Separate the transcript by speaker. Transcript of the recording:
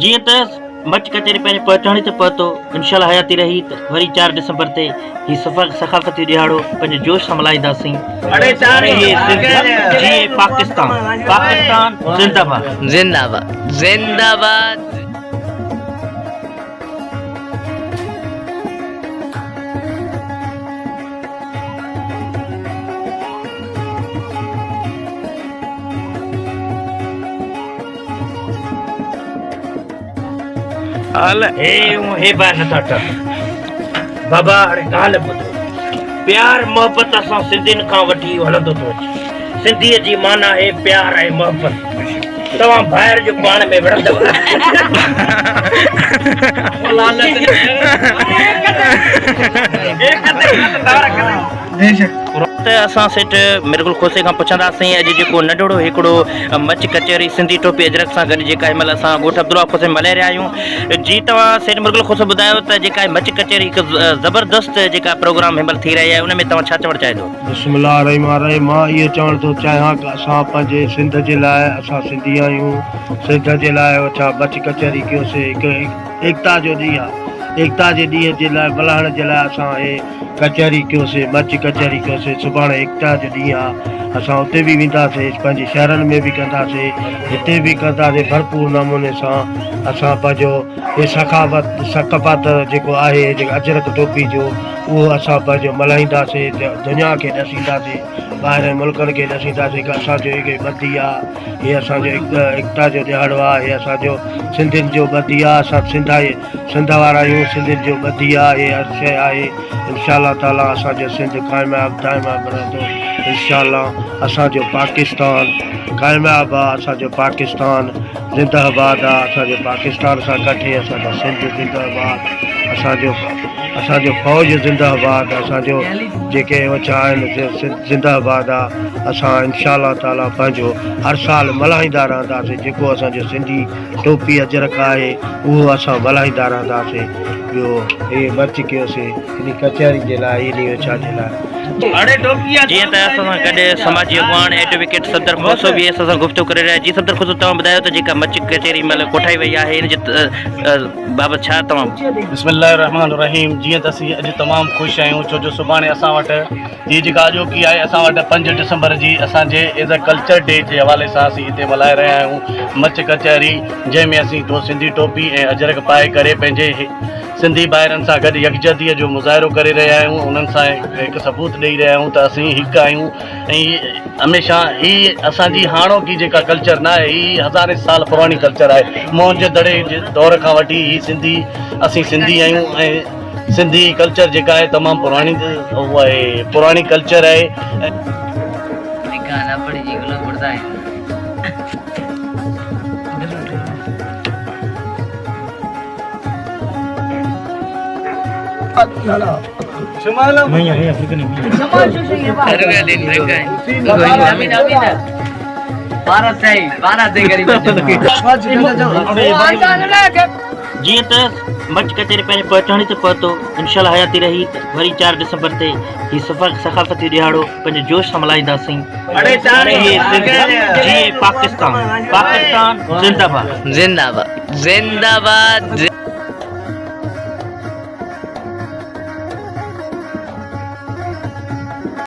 Speaker 1: جيئن ته مچ ڪچهري پنهنجي پهچاڻي تي پهتو، انشاء الله حياتي رهي ته وري چار ڊسمبر تي هي ثقافتي ڏهاڙو پنهنجي جوش سان ملهائينداسين. جيئي سنڌ، جيئي پاڪستان، پاڪستان زنده باد.
Speaker 2: زنده باد زنده باد.
Speaker 1: هي اون هي با نٿا ٽر بابا هاڻي ڳالهه ٻڌو پيار محبت اسان سنڌين کان وٺي اهو هلندو ٿو اچي سنڌيء جي معنيٰ آهي پيار ۽ محبت توهان ڀائر جو پاڻ ۾ وڙهندؤ ته اسان سيٺ ميرگل کوسي کان پڇنداسين اڄ جيڪو ننڍڙو هڪڙو مچ ڪچهري سنڌي ٽوپي اجرڪ سان گڏ جيڪا هن مهل اسان ڳوٺ عبدالله کوسي ۾ ملهائي رهيا آهيون جي توهان سيٺ ميرگل کوسو ٻڌايو ته جيڪا مچ ڪچهري هڪ زبردست جيڪا پروگرام هن مهل ٿي رهي آهي ان ۾ توهان ڇا چوڻ چاهيندو.
Speaker 3: بسم الله الرحمٰن الرحيم مان اهو چوڻ ٿو چاهيان ته اسان پنهنجي سنڌ جي لاء اسان سنڌي آهيون سنڌ جي لاء ڇا مچ ڪچهري ڪيوسي هڪ ايڪتا جو ڏينهن آهي ايڪتا جي ڏينهن جي لاء ملهائڻ جي لاء اسان هي ڪچهري ڪيوسي، مچ ڪچهري ڪيوسي، سڀاڻي ايڪتا جو ڏينهن آ، اسان اتي به وينداسي، پنهنجي شهرن ۾ به ڪنداسي، هتي به ڪنداسي ڀرپور نموني سان اسان پنهنجو هي سخاوت ثقافت جيڪو آهي جيڪو اجرڪ ٽوپي جو اهو اسان پنهنجو ملهائينداسي دنيا کي ڏسينداسي ٻاهرين ملڪن کي ڏسينداسي ڪه اسان جو هي ٻڌي آ هي اسان جو ايڪتا جو ڏهاڙو آ هي اسان جو سنڌين جو ٻڌي آ اسان سنڌائي سنڌ وارا آهيون سنڌين جو ٻڌي آ هي هر شئي آهي انشاء الله تعالي اسان جو سنڌ ڪامياب دائماب رهندو انشاء الله اسان جو پاڪستان ڪامياب آ اسان جو پاڪستان زنده باد آ اسان جو پاڪستان سان ڪٺي اسان جو سنڌ زنده باد اسان جو اسان جو فوج زنده باد اسان جو جيڪي وچا آهن زنده باد آ اسان انشاء الله تعالي پنهنجو هر سال ملهائيندا رهنداسين جيڪو اسان جو سنڌي ٽوپي اجرڪ آهي اهو اسان ملهائيندا رهنداسين ٻيو هي مچ ڪيوسين انهي ڪچهري جي لاء انهي ڇا جي لاء.
Speaker 1: جيئن ته اسان سان گڏ سماجي اڳواڻ ايڊووڪيٽ صفدر کوسو به اسان سان گفتگو ڪري رهيا آهي جي صفدر کوسو توهان ٻڌايو ته جيڪا مچ ڪچهري مهل ڪوٺائي وئي آهي ان جي بابت ڇا توهان.
Speaker 4: بسم الله الرحمٰن الرحيم جيئن ته اسين اڄ تمام خوش آهيون ڇو جو سڀاڻي اسان وٽ هي جيڪا اڄوڪي آهي اسان وٽ پنج ڊسمبر جي اسان جي ايز اي ڪلچر ڊي جي حوالي سان اسين هتي ملهائي رهيا آهيون مچ ڪچهري جنهن ۾ اسين ٽو سنڌي ٽوپي ۽ اجرڪ پائي ڪري پنهنجي سنڌي ڀائرن سان گڏ يڪجهتي جو مظاهرو ڪري رهيا آهيون انهن سان هڪ ثبوت ڏئي رهيا آهيون ته اسين هڪ آهيون ۽ هميشه هي اسان جي هاڻوڪي جيڪا ڪلچر نه آهي هي هزارين سال پراڻي ڪلچر آهي موهن جي دڙي جي دور کان وٺي هي سنڌي اسين سنڌي آهيون ۽ سنڌي ڪلچر جيڪا آهي تمام پراڻي آهي پراڻي ڪلچر آهي.
Speaker 1: جيئن ته مچ ڪچهري پنهنجي پهچاڻي تي پهتو، انشاء الله حياتي رهي ته وري چار ڊسمبر تي هي ثقافتي ڏهاڙو پنهنجي جوش سان ملهائينداسين. جيئي سنڌ، جيئي پاڪستان، پاڪستان زنده باد.
Speaker 2: زنده باد زنده باد.